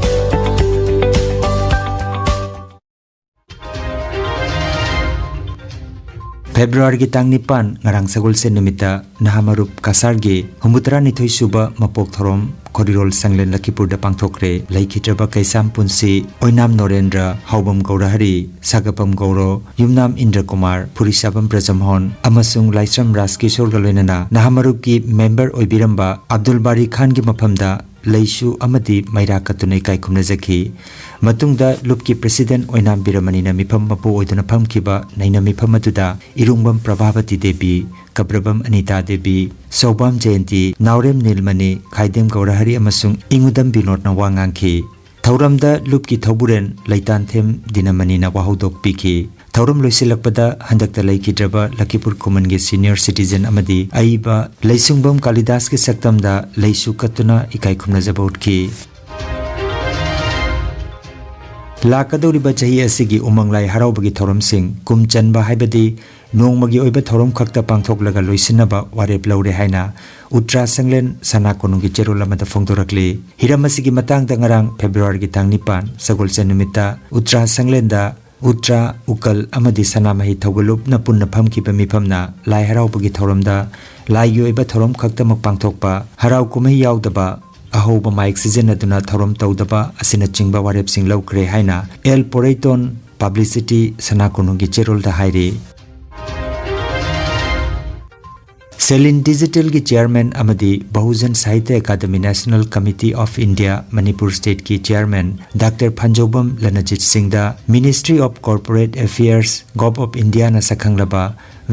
ꯐꯦꯕ꯭ꯔꯨꯋꯥꯔꯤꯒꯤ ꯇꯥꯡ ꯅꯤꯄꯥꯟ, ꯉꯔꯥꯡ ꯁꯒꯣꯜꯁꯦꯟ ꯅꯨꯃꯤꯠꯇ ꯅꯍꯥ ꯃꯔꯨꯞ ꯀꯁꯥꯔꯒꯤ ꯍꯨꯝꯐꯨꯇꯔꯥꯅꯤꯊꯣꯏ ꯁꯨꯕ ꯃꯄꯣꯛ ꯊꯧꯔꯝ ꯈꯣꯔꯤꯔꯣꯜ ꯁꯪꯂꯦꯟ ꯂꯈꯤꯄꯨꯔꯗ ꯄꯥꯡꯊꯣꯛꯈ꯭ꯔꯦ꯫ ꯂꯩꯈꯤꯗ꯭ꯔꯕ ꯀꯩꯁꯥꯝ ꯄꯨꯟꯁꯤ, ꯑꯣꯏꯅꯥꯝ ꯅꯣꯔꯦꯟꯗ꯭ꯔ, ꯍꯥꯎꯕꯝ ꯒꯧꯔꯍꯔꯤ, ꯁꯥꯒꯄꯝ ꯒꯧꯔꯣ, ꯌꯨꯝꯅꯥꯝ ꯏꯟꯗ꯭ꯔ ꯀꯨꯃꯥꯔ, ꯐꯨꯔꯤꯁꯥꯕꯝ ꯕ꯭ꯔꯖꯃꯣꯍꯟ ꯑꯃꯁꯨꯡ ꯂꯥꯏꯁ꯭ꯔꯝ ꯔꯥꯖꯀꯤꯁꯣꯔꯒ ꯂꯣꯏꯅꯅ ꯅꯍꯥ ꯃꯔꯨꯞꯀꯤ ꯃꯦꯝꯕꯔ ꯑꯣꯏꯕꯤꯔꯝꯕ ꯑꯕꯗꯨꯜ ꯕꯥꯔꯤ ꯈꯥꯟꯒꯤ ꯃꯐꯝꯗ ꯂꯩꯁꯨ ꯑꯃꯗꯤ ꯃꯩꯔꯥ ꯀꯠꯇꯨꯅ ꯏꯀꯥꯏ ꯈꯨꯝꯅꯖꯈꯤ꯫ ꯃꯇꯨꯡꯗ ꯂꯨꯞꯀꯤ president ꯑꯣꯏꯅꯥꯝ ꯕꯤꯔꯃꯅꯤꯅ ꯃꯤꯐꯝ ꯃꯄꯨ ꯑꯣꯏꯗꯨꯅ ꯐꯝꯈꯤꯕ ꯅꯩꯅ ꯃꯤꯐꯝ ꯑꯗꯨꯗ ꯏꯔꯨꯡꯕꯝ ꯄ꯭ꯔꯚꯥꯕꯇꯤ ꯗꯦꯕꯤ, ꯀꯕ꯭ꯔꯕꯝ ꯑꯅꯤꯇꯥ ꯗꯦꯕꯤ, ꯁꯧꯕꯥꯝ ꯖꯌꯟꯇꯤ, ꯅꯥꯎꯔꯦꯝ ꯅꯤꯜꯃꯅꯤ, ꯈꯥꯏꯗꯦꯝ ꯒꯧꯔꯍꯔꯤ ꯑꯃꯁꯨꯡ ꯏꯉꯨꯗꯝ ꯕꯤꯅꯣꯗꯅ ꯋꯥ ꯉꯥꯡꯈꯤ꯫ ꯊꯧꯔꯝꯗ ꯂꯨꯞꯀꯤ ꯊꯧꯕꯨꯔꯦꯟ ꯂꯩꯇꯥꯟꯊꯦꯝ ꯗꯤꯅꯃꯅꯤꯅ ꯋꯥꯍꯧꯗꯣꯛ ꯄꯤꯈꯤ꯫ ꯊꯧꯔꯝ ꯂꯣꯏꯁꯤꯜꯂꯛꯄꯗ ꯍꯟꯗꯛꯇ ꯂꯩꯈꯤꯗ꯭ꯔꯕ ꯂꯈꯤꯄꯨꯔ ꯈꯨꯃꯟꯒꯤ senior citizen ꯑꯃꯗꯤ ꯑꯏꯕ ꯂꯩꯁꯨꯡꯕꯝ ꯀꯥꯂꯤꯗꯥꯁꯀꯤ ꯁꯛꯇꯝꯗ ꯂꯩꯁꯨ ꯀꯠꯇꯨꯅ ꯏꯀꯥꯏ ꯈꯨꯝꯅꯖꯕ ꯎꯠꯈꯤ꯫ ꯂꯥꯛꯀꯗꯧꯔꯤꯕ ꯆꯍꯤ ꯑꯁꯤꯒꯤ ꯎꯃꯪ ꯂꯥꯏ ꯍꯔꯥꯎꯕꯒꯤ ꯊꯧꯔꯝꯁꯤꯡ ꯀꯨꯝ ꯆꯟꯕ ꯍꯥꯏꯕꯗꯤ ꯅꯣꯡꯃꯒꯤ ꯑꯣꯏꯕ ꯊꯧꯔꯝ ꯈꯛꯇ ꯄꯥꯡꯊꯣꯛꯂꯒ ꯂꯣꯏꯁꯤꯟꯅꯕ ꯋꯥꯔꯦꯞ ꯂꯧꯔꯦ ꯍꯥꯏꯅ ꯎꯇ꯭ꯔꯥ ꯁꯪꯂꯦꯟ ꯁꯅꯥ ꯀꯣꯅꯨꯡꯒꯤ ꯆꯦꯔꯣꯜ ꯑꯃꯗ ꯐꯣꯡꯗꯣꯔꯛꯂꯤ꯫ ꯍꯤꯔꯝ ꯑꯁꯤꯒꯤ ꯃꯇꯥꯡꯗ ꯉꯔꯥꯡ ꯐꯦꯕ꯭ꯔꯨꯋꯥꯔꯤꯒꯤ ꯇꯥꯡ ꯅꯤꯄꯥꯟ ꯁꯒꯣꯜꯁꯦꯟ ꯅꯨꯃꯤꯠꯇ ꯎꯇ꯭ꯔꯥ ꯁꯪꯂꯦꯟꯗ ꯎꯇ꯭ꯔꯥ, ꯎꯀꯜ ꯑꯃꯗꯤ ꯁꯅꯥꯃꯍꯤ ꯊꯧꯒꯜꯂꯨꯞꯅ ꯄꯨꯟꯅ ꯐꯝꯈꯤꯕ ꯃꯤꯐꯝꯅ ꯂꯥꯏ ꯍꯔꯥꯎꯕꯒꯤ ꯊꯧꯔꯝꯗ ꯂꯥꯏꯒꯤ ꯑꯣꯏꯕ ꯊꯧꯔꯝ ꯈꯛꯇꯃꯛ ꯄꯥꯡꯊꯣꯛꯄ, ꯍꯔꯥꯎ ꯀꯨꯝꯍꯩ ꯌꯥꯎꯗꯕ, ꯑꯍꯧꯕ ꯃꯥꯏꯛ ꯁꯤꯖꯤꯟꯅꯗꯨꯅ ꯊꯧꯔꯝ ꯇꯧꯗꯕ ꯑꯁꯤꯅꯆꯤꯡꯕ ꯋꯥꯔꯦꯞꯁꯤꯡ ꯂꯧꯈ꯭ꯔꯦ ꯍꯥꯏꯅ ꯑꯦꯜ ꯄꯣꯔꯩꯇꯣꯟ ꯄꯕ꯭ꯂꯤꯁꯤꯇꯤ ꯁꯅꯥ ꯀꯣꯅꯨꯡꯒꯤ ꯆꯦꯔꯣꯜꯗ ꯍꯥꯏꯔꯤ꯫ ꯁꯦꯂꯤꯟ ꯗꯤꯖꯤꯇꯦꯜꯒꯤ ꯆꯤꯌꯔꯃꯦꯟ ꯑꯃꯗꯤ Bahujan Sahitya academy national committee of India Manipur ꯁ꯭ꯇꯦꯠꯀꯤ ꯆꯤꯌꯔꯃꯦꯟ ꯗꯥꯛꯇꯔ ꯐꯟꯖꯧꯕꯝ ꯂꯅꯖꯤꯠ ꯁꯤꯡꯗ Ministry of Corporate Affairs, Govt of Indiaꯅ ꯁꯛꯈꯪꯂꯕ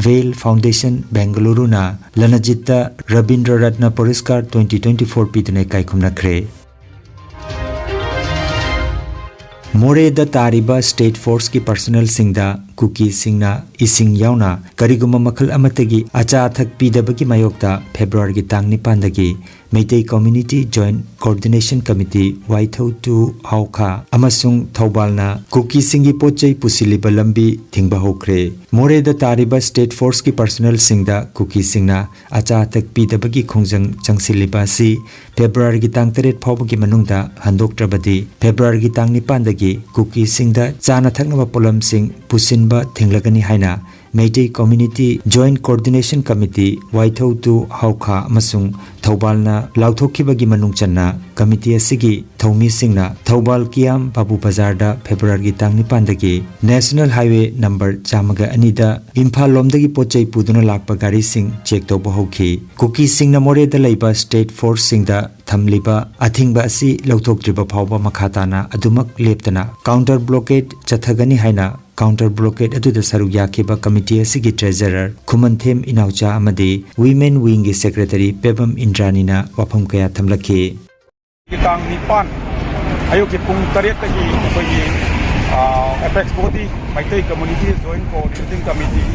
ꯚꯦꯜ ꯐꯥꯎꯟꯗꯦꯁꯟ ꯕꯦꯡꯒꯂꯨꯔꯨꯅ ꯂꯅꯖꯤꯠꯇ ꯔꯕꯤꯟꯗ꯭ꯔ ꯔꯠꯅ ꯄꯨꯔꯁꯀꯥꯔ twenty twenty-four ꯄꯤꯗꯨꯅ ꯏꯀꯥꯏ ꯈꯨꯝꯅꯈ꯭ꯔꯦ꯫ ꯃꯣꯔꯦꯗ ꯇꯥꯔꯤꯕ ꯁ꯭ꯇꯦꯠ ꯐꯣꯔꯁꯀꯤ ꯄꯔꯁꯅꯦꯜꯁꯤꯡꯗ ꯀꯨꯀꯤꯁꯤꯡꯅ ꯏꯁꯤꯡ ꯌꯥꯎꯅ ꯀꯔꯤꯒꯨꯝꯕ ꯃꯈꯜ ꯑꯃꯠꯇꯒꯤ ꯑꯆꯥ ꯑꯊꯛ ꯄꯤꯗꯕꯒꯤ ꯃꯥꯌꯣꯛꯇ ꯐꯦꯕ꯭ꯔꯨꯋꯥꯔꯤꯒꯤ ꯇꯥꯡ ꯅꯤꯄꯥꯟꯗꯒꯤ Meitei Community Joint Coordination Committee, Waithou ꯇꯨ ꯍꯥꯎꯈꯥ ꯑꯃꯁꯨꯡ ꯊꯧꯕꯥꯜꯅ ꯀꯨꯀꯤꯁꯤꯡꯒꯤ ꯄꯣꯠ ꯆꯩ ꯄꯨꯁꯤꯜꯂꯤꯕ ꯂꯝꯕꯤ ꯊꯤꯡꯕ ꯍꯧꯈ꯭ꯔꯦ꯫ ꯃꯣꯔꯦꯗ ꯇꯥꯔꯤꯕ State Forceꯀꯤ personnelꯁꯤꯡꯗ ꯀꯨꯀꯤꯁꯤꯡꯅ ꯑꯆꯥ ꯑꯊꯛ ꯄꯤꯗꯕꯒꯤ ꯈꯣꯡꯖꯪ ꯆꯪꯁꯤꯜꯂꯤꯕ ꯑꯁꯤ ꯐꯦꯕ꯭ꯔꯨꯋꯥꯔꯤꯒꯤ ꯇꯥꯡ ꯇꯔꯦꯠ ꯐꯥꯎꯕꯒꯤ ꯃꯅꯨꯡꯗ ꯍꯟꯗꯣꯛꯇ꯭ꯔꯕꯗꯤ ꯐꯦꯕ꯭ꯔꯨꯋꯥꯔꯤꯒꯤ ꯇꯥꯡ ꯅꯤꯄꯥꯟꯗꯒꯤ ꯀꯨꯀꯤꯁꯤꯡꯗ ꯆꯥꯅ ꯊꯛꯅꯕ ꯄꯣꯠꯂꯝꯁꯤꯡ ꯄꯨꯁꯤꯟꯕ ꯊꯤꯡꯂꯒꯅꯤ ꯍꯥꯏꯅ Meitei Community Joint Coordination Committee, Waithou ꯇꯨ ꯍꯥꯎꯈꯥ ꯑꯃꯁꯨꯡ ꯊꯧꯕꯥꯜꯅ ꯂꯥꯎꯊꯣꯛꯈꯤꯕꯒꯤ ꯃꯅꯨꯡ ꯆꯟꯅ committee ꯑꯁꯤꯒꯤ ꯊꯧꯃꯤꯁꯤꯡꯅ ꯊꯧꯕꯥꯜ ꯀꯤꯌꯥꯝ ꯕꯥꯕꯨ ꯕꯖꯥꯔꯗ ꯐꯦꯕ꯭ꯔꯨꯋꯥꯔꯤꯒꯤ ꯇꯥꯡ ꯅꯤꯄꯥꯟꯗꯒꯤ National Highway number ꯆꯥꯝꯃꯒ ꯑꯅꯤꯗ ꯏꯝꯐꯥꯜ ꯂꯣꯝꯗꯒꯤ ꯄꯣꯠ ꯆꯩ ꯄꯨꯗꯨꯅ ꯂꯥꯛꯄ ꯒꯥꯔꯤꯁꯤꯡ check ꯇꯧꯕ ꯍꯧꯈꯤ꯫ ꯀꯨꯀꯤꯁꯤꯡꯅ ꯃꯣꯔꯦꯗ ꯂꯩꯕ State Forceꯁꯤꯡꯗ ꯊꯝꯂꯤꯕ ꯑꯊꯤꯡꯕ ꯑꯁꯤ ꯂꯧꯊꯣꯛꯇ꯭ꯔꯤꯕ ꯐꯥꯎꯕ ꯃꯈꯥ ꯇꯥꯅ ꯑꯗꯨꯃꯛ ꯂꯦꯞꯇꯅ counter blockade ꯆꯠꯊꯒꯅꯤ ꯍꯥꯏꯅ counter blockade ꯑꯗꯨꯗ ꯁꯔꯨꯛ ꯌꯥꯈꯤꯕ committee ꯑꯁꯤꯒꯤ treasurer ꯈꯨꯃꯟꯊꯦꯝ ꯏꯅꯥꯎꯆꯥ ꯑꯃꯗꯤ women wingꯒꯤ secretary ꯄꯦꯕꯝ ꯏꯟꯗ꯭ꯔꯥꯅꯤꯅ ꯋꯥꯐꯝ ꯀꯌꯥ ꯊꯝꯂꯛꯈꯤ꯫ ꯇꯥꯡ ꯅꯤꯄꯥꯟ ꯑꯌꯨꯛꯀꯤ ꯄꯨꯡ ꯇꯔꯦꯠꯇꯒꯤ ꯑꯩꯈꯣꯏꯒꯤ, ꯑ, apex body Meitei Community Joint Coordinating Committee,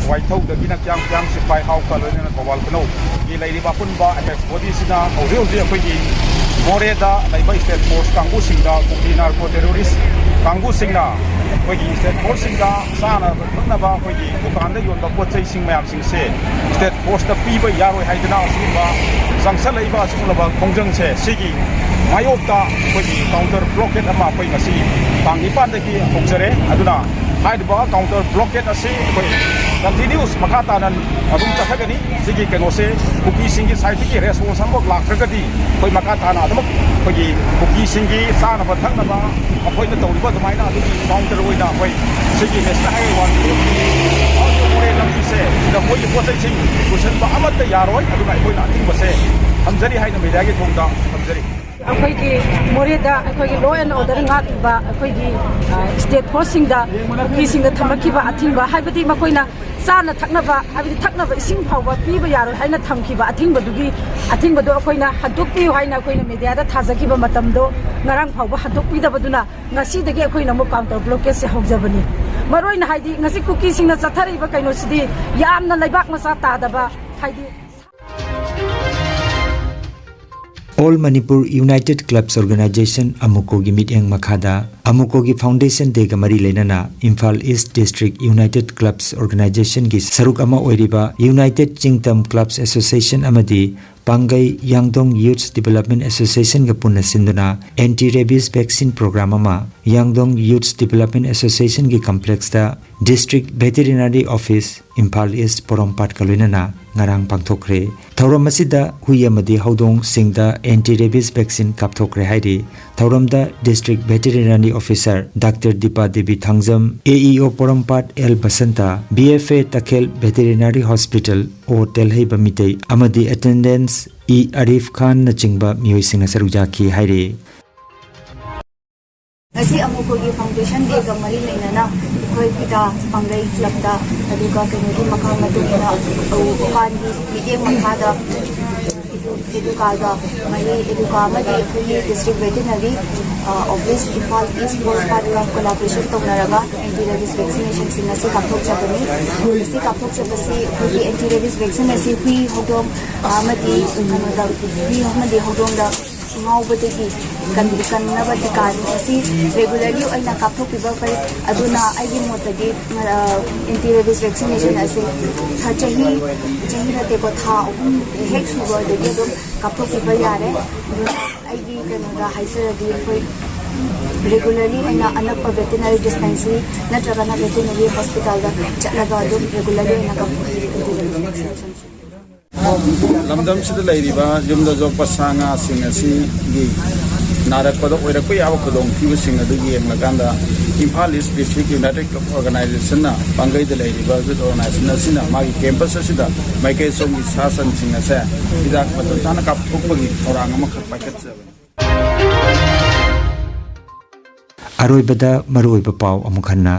ꯋꯥꯏꯊꯧꯗꯒꯤꯅ ꯀ꯭ꯌꯥꯝ ꯀ꯭ꯌꯥꯝ ꯁꯤꯄꯥꯏ ꯍꯥꯎꯀ ꯂꯣꯏꯅꯅ ꯊꯧꯕꯥꯜ ꯈꯨꯅꯧꯒꯤ ꯂꯩꯔꯤꯕ ꯑꯄꯨꯟꯕ apex bodyꯁꯤꯅ ꯍꯧꯖꯤꯛ ꯍꯧꯖꯤꯛ ꯑꯩꯈꯣꯏꯒꯤ ꯃꯣꯔꯦꯗ ꯂꯩꯕ State Force ꯀꯥꯡꯕꯨꯁꯤꯡꯗ, ꯀꯨꯀꯤ narco terrorist ꯀꯥꯡꯕꯨꯁꯤꯡꯅ ꯑꯩꯈꯣꯏꯒꯤ State Forceꯁꯤꯡꯗ ꯆꯥꯅꯕ ꯊꯛꯅꯕ ꯑꯩꯈꯣꯏꯒꯤ ꯗꯨꯀꯥꯟꯗ ꯌꯣꯟꯕ ꯄꯣꯠ ꯆꯩꯁꯤꯡ ꯃꯌꯥꯝꯁꯤꯡꯁꯦ State Forceꯇ ꯄꯤꯕ ꯌꯥꯔꯣꯏ ꯍꯥꯏꯗꯅ ꯑꯁꯤꯒꯨꯝꯕ ꯆꯪꯁꯜꯂꯛꯏꯕ ꯑꯁꯤꯒꯨꯝꯂꯕ ꯈꯣꯡꯖꯪꯁꯦ, ꯁꯤꯒꯤ ꯃꯥꯌꯣꯛꯇ ꯑꯩꯈꯣꯏꯒꯤ counter blockade ꯑꯃ ꯑꯩꯈꯣꯏ ꯉꯁꯤ ꯇꯥꯡ ꯅꯤꯄꯥꯟꯗꯒꯤ ꯍꯧꯖꯔꯦ꯫ ꯑꯗꯨꯅ ꯍꯥꯏꯔꯤꯕ counter blockade ꯑꯁꯤ ꯑꯩꯈꯣꯏ continuous ꯃꯈꯥ ꯇꯥꯅ ꯑꯗꯨꯝ ꯆꯠꯊꯒꯅꯤ꯫ ꯁꯤꯒꯤ ꯀꯩꯅꯣꯁꯦ ꯀꯨꯀꯤꯁꯤꯡꯒꯤ sideꯇꯒꯤ response ꯑꯃꯐꯥꯎ ꯂꯥꯛꯇ꯭ꯔꯒꯗꯤ ꯑꯩꯈꯣꯏ ꯃꯈꯥ ꯇꯥꯅ ꯑꯗꯨꯃꯛ ꯑꯩꯈꯣꯏꯒꯤ ꯀꯨꯀꯤꯁꯤꯡꯒꯤ ꯆꯥꯅꯕ ꯊꯛꯅꯕ ꯃꯈꯣꯏꯅ ꯇꯧꯔꯤꯕ ꯑꯗꯨꯃꯥꯏꯅ ꯑꯗꯨꯒꯤ counter ꯑꯣꯏꯅ ꯑꯩꯈꯣꯏ ꯁꯤꯒꯤ National Highway one ꯃꯣꯔꯦ ꯂꯝꯕꯤꯁꯦ ꯁꯤꯗ ꯃꯣꯏꯒꯤ ꯄꯣꯠ ꯆꯩꯁꯤꯡ ꯄꯨꯁꯟꯕ ꯑꯃꯠꯇ ꯌꯥꯔꯣꯏ꯫ ꯑꯗꯨꯅ ꯑꯩꯈꯣꯏꯅ ꯑꯊꯤꯡꯕꯁꯦ ꯊꯝꯖꯔꯤ ꯍꯥꯏꯅ mediaꯒꯤ ꯊꯣꯡꯗ ꯊꯝꯖꯔꯤ꯫ ꯑꯩꯈꯣꯏꯒꯤ ꯃꯣꯔꯦꯗ ꯑꯩꯈꯣꯏꯒꯤ law and order ꯉꯥꯛꯂꯤꯕ ꯑꯩꯈꯣꯏꯒꯤ, ꯑ, State Forceꯁꯤꯡꯗ ꯀꯨꯀꯤꯁꯤꯡꯗ ꯊꯝꯂꯛꯈꯤꯕ ꯑꯊꯤꯡꯕ, ꯍꯥꯏꯕꯗꯤ ꯃꯈꯣꯏꯅ ꯆꯥꯅ ꯊꯛꯅꯕ, ꯍꯥꯏꯕꯗꯤ ꯊꯛꯅꯕ ꯏꯁꯤꯡ ꯐꯥꯎꯕ ꯄꯤꯕ ꯌꯥꯔꯣꯏ ꯍꯥꯏꯅ ꯊꯝꯈꯤꯕ ꯑꯊꯤꯡꯕꯗꯨꯒꯤ, ꯑꯊꯤꯡꯕꯗꯣ ꯑꯩꯈꯣꯏꯅ ꯍꯟꯗꯣꯛꯄꯤꯌꯨ ꯍꯥꯏꯅ ꯑꯩꯈꯣꯏꯅ mediaꯗ ꯊꯥꯖꯈꯤꯕ ꯃꯇꯝꯗꯣ ꯉꯔꯥꯡ ꯐꯥꯎꯕ ꯍꯟꯗꯣꯛꯄꯤꯗꯕꯗꯨꯅ ꯉꯁꯤꯗꯒꯤ ꯑꯩꯈꯣꯏꯅ ꯑꯃꯨꯛ counter blockadeꯁꯦ ꯍꯧꯖꯕꯅꯤ꯫ ꯃꯔꯨꯑꯣꯏꯅ ꯍꯥꯏꯗꯤ ꯉꯁꯤ ꯀꯨꯀꯤꯁꯤꯡꯅ ꯆꯠꯊꯔꯛꯏꯕ ꯀꯩꯅꯣꯁꯤꯗꯤ ꯌꯥꯝꯅ ꯂꯩꯕꯥꯛ ꯃꯆꯥ ꯇꯥꯗꯕ, ꯍꯥꯏꯗꯤ All Manipur United Clubs Organization, ꯑꯃꯨꯀꯣꯒꯤ ꯃꯤꯠꯌꯦꯡ ꯃꯈꯥꯗ ꯑꯃꯨꯀꯣꯒꯤ Foundation Dayꯒ ꯃꯔꯤ ꯂꯩꯅꯅ Imphal East District United Clubs Organizationꯒꯤ ꯁꯔꯨꯛ ꯑꯃ ꯑꯣꯏꯔꯤꯕ United ꯆꯤꯡꯇꯝ Clubs Association ꯑꯃꯗꯤ ꯄꯥꯡꯒꯩ ꯌꯥꯡꯗꯣꯡ Youth Development Associationꯒ ꯄꯨꯟꯅ ꯁꯤꯟꯗꯨꯅ anti rabies vaccine program ꯑꯃ ꯌꯥꯡꯗꯣꯡ Youth Development Associationꯒꯤ complexꯇ District Veterinary Office, Imphal East ꯄꯣꯔꯣꯝꯄꯥꯠꯀ ꯂꯣꯏꯅꯅ ꯉꯔꯥꯡ ꯄꯥꯡꯊꯣꯛꯈ꯭ꯔꯦ꯫ ꯊꯧꯔꯝ ꯑꯁꯤꯗ ꯍꯨꯏ ꯑꯃꯗꯤ ꯍꯧꯗꯣꯡꯁꯤꯡꯗ anti rabies vaccine ꯀꯥꯞꯊꯣꯛꯈ꯭ꯔꯦ ꯍꯥꯏꯔꯤ꯫ ꯊꯧꯔꯝꯗ District Veterinary Officer doctor Dipa Devi Thangjam, A E O Porompat L Basanta, B F A Takhel Veterinary Hospital ꯑꯣ ꯇꯦꯜꯍꯩꯕ ꯃꯤꯇꯩ ꯑꯃꯗꯤ attendants ꯏ ꯑꯔꯤꯐ ꯈꯥꯟꯅꯆꯤꯡꯕ ꯃꯤꯑꯣꯏꯁꯤꯡꯅ ꯁꯔꯨꯛ ꯌꯥꯈꯤ ꯍꯥꯏꯔꯤ꯫ ꯉꯁꯤ ꯑꯃꯨꯛ ꯑꯩꯈꯣꯏꯒꯤ Foundation Dayꯒ ꯃꯔꯤ ꯂꯩꯅꯅ ꯑꯩꯈꯣꯏ ꯄꯤꯇꯥ ꯄꯥꯡꯒꯩ clubꯇ, ꯑꯗꯨꯒ ꯀꯩꯅꯣꯒꯤ ꯃꯈꯥ ꯃꯇꯨꯡ ꯏꯟꯅ ꯎꯄꯥꯟꯒꯤ ꯃꯤꯠꯌꯦꯡ ꯃꯈꯥꯗ ꯏꯗꯨ-, ꯏꯗꯨꯀꯥꯒ ꯃꯔꯤ, ꯏꯗꯨꯀꯥ ꯑꯃꯗꯤ ꯑꯩꯈꯣꯏꯒꯤ District Veterinary, ꯑ, Office, ꯏꯝꯐꯥꯜ East ꯄꯣꯔꯣꯝꯄꯥꯠꯀ collaboration ꯇꯧꯅꯔꯒ anti rabies vaccinationꯁꯤꯡ ꯑꯁꯤ ꯀꯥꯞꯊꯣꯛꯆꯕꯅꯤ꯫ ꯃꯁꯤ ꯀꯥꯞꯊꯣꯛꯆꯕꯁꯤ ꯑꯩꯈꯣꯏꯒꯤ anti rabies vaccine ꯑꯁꯤ ꯍꯨꯏ, ꯍꯧꯗꯣꯡ, ꯑ, ꯑꯃꯗꯤ ꯀꯩꯅꯣꯗ, ꯍꯨꯏ ꯑꯃꯗꯤ ꯍꯧꯗꯣꯡꯗ ꯉꯥꯎꯕꯗꯒꯤ ꯀꯟ-, ꯀꯟꯅꯕ ꯇꯤꯀꯥꯅꯤ꯫ ꯃꯁꯤ regularly ꯑꯣꯏꯅ ꯀꯥꯞꯊꯣꯛꯄꯤꯕ ꯐꯩ꯫ ꯑꯗꯨꯅ ꯑꯩꯒꯤ ꯃꯣꯠꯇꯗꯤ, ꯑ, anti rabies vaccination ꯑꯁꯤ ꯊꯥ, ꯆꯍꯤ, ꯆꯍꯤ ꯅꯠꯇꯦꯀꯣ, ꯊꯥ ꯑꯍꯨꯝ ꯍꯦꯛ ꯁꯨꯕꯗꯒꯤ ꯑꯗꯨꯝ ꯀꯥꯞꯊꯣꯛꯄꯤꯕ ꯌꯥꯔꯦ꯫ ꯑꯗꯨꯅ ꯑꯩꯒꯤ ꯀꯩꯅꯣꯗ ꯍꯥꯏꯖꯔꯗꯤ, ꯑꯩꯈꯣꯏ regularly ꯑꯣꯏꯅ ꯑꯅꯛꯄ veterinary dispensary ꯅꯠꯇ꯭ꯔꯒꯅ veterinary hospitalꯗ ꯆꯠꯂꯒ ꯑꯗꯨꯝ regularly ꯑꯣꯏꯅ ꯀꯥꯞꯊꯣꯛꯄꯤꯕ ꯂꯝꯗꯝꯁꯤꯗ ꯂꯩꯔꯤꯕ ꯌꯨꯝꯗ ꯌꯣꯛꯄ ꯁꯥ ꯉꯥꯁꯤꯡ ꯑꯁꯤꯒꯤ ꯅꯥꯔꯛꯄꯗ ꯑꯣꯏꯔꯛꯄ ꯌꯥꯕ ꯈꯨꯗꯣꯡꯊꯤꯕꯁꯤꯡ ꯑꯗꯨ ꯌꯦꯡꯂꯀꯥꯟꯗ Imphal East District United Club Organizationꯅ ꯄꯥꯡꯒꯩꯗ ꯂꯩꯔꯤꯕ youth organization ꯑꯁꯤꯅ ꯃꯥꯒꯤ campus ꯑꯁꯤꯗ ꯃꯥꯏꯀꯩ ꯁꯣꯝꯒꯤ ꯁꯥ ꯁꯟꯁꯤꯡ ꯑꯁꯦ ꯍꯤꯗꯥꯛ ꯃꯇꯝ ꯆꯥꯅ ꯀꯥꯞꯊꯣꯛꯄꯒꯤ ꯊꯧꯔꯥꯡ ꯑꯃꯈꯛ ꯄꯥꯏꯈꯠꯆꯕꯅꯤ꯫ ꯑꯔꯣꯏꯕꯗ ꯃꯔꯨꯑꯣꯏꯕ ꯄꯥꯎ ꯑꯃꯨꯛ ꯍꯟꯅ꯫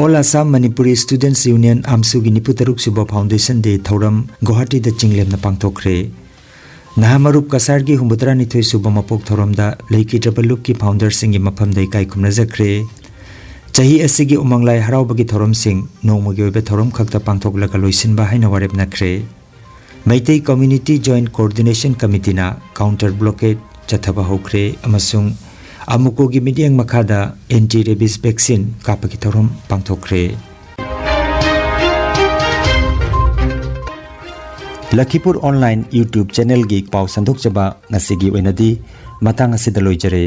All Assam Manipuri Students Union, ꯑꯥꯝꯁꯨꯒꯤ ꯅꯤꯐꯨ ꯇꯔꯨꯛ ꯁꯨꯕ Foundation Day ꯊꯧꯔꯝ ꯒꯨꯋꯥꯍꯥꯇꯤꯗ ꯆꯤꯡꯂꯦꯝꯅ ꯄꯥꯡꯊꯣꯛꯈ꯭ꯔꯦ꯫ ꯅꯍꯥ ꯃꯔꯨꯞ ꯀꯁꯥꯔꯒꯤ ꯍꯨꯝꯐꯨꯇꯔꯥꯅꯤꯊꯣꯏ ꯁꯨꯕ ꯃꯄꯣꯛ ꯊꯧꯔꯝꯗ ꯂꯩꯈꯤꯗ꯭ꯔꯕ ꯂꯨꯞꯀꯤ founderꯁꯤꯡꯒꯤ ꯃꯐꯝꯗ ꯏꯀꯥꯏ ꯈꯨꯝꯅꯖꯈ꯭ꯔꯦ꯫ ꯆꯍꯤ ꯑꯁꯤꯒꯤ ꯎꯃꯪ ꯂꯥꯏ ꯍꯔꯥꯎꯕꯒꯤ ꯊꯧꯔꯝꯁꯤꯡ ꯅꯣꯡꯃꯒꯤ ꯑꯣꯏꯕ ꯊꯧꯔꯝ ꯈꯛꯇ ꯄꯥꯡꯊꯣꯛꯂꯒ ꯂꯣꯏꯁꯤꯟꯕ ꯍꯥꯏꯅ ꯋꯥꯔꯦꯞꯅꯈ꯭ꯔꯦ꯫ Meitei Community Joint Coordination Committeeꯅ counter blockade ꯆꯠꯊꯕ ꯍꯧꯈ꯭ꯔꯦ ꯑꯃꯁꯨꯡ ꯑꯃꯨꯀꯣꯒꯤ ꯃꯤꯠꯌꯦꯡ ꯃꯈꯥꯗ anti rabies vaccine ꯀꯥꯞꯄꯒꯤ ꯊꯧꯔꯝ ꯄꯥꯡꯊꯣꯛꯈ꯭ꯔꯦ꯫ ꯂꯈꯤꯄꯨꯔ online YouTube channelꯒꯤ ꯄꯥꯎ ꯁꯟꯗꯣꯛꯆꯕ ꯉꯁꯤꯒꯤ ꯑꯣꯏꯅꯗꯤ ꯃꯇꯥꯡ ꯑꯁꯤꯗ ꯂꯣꯏꯖꯔꯦ꯫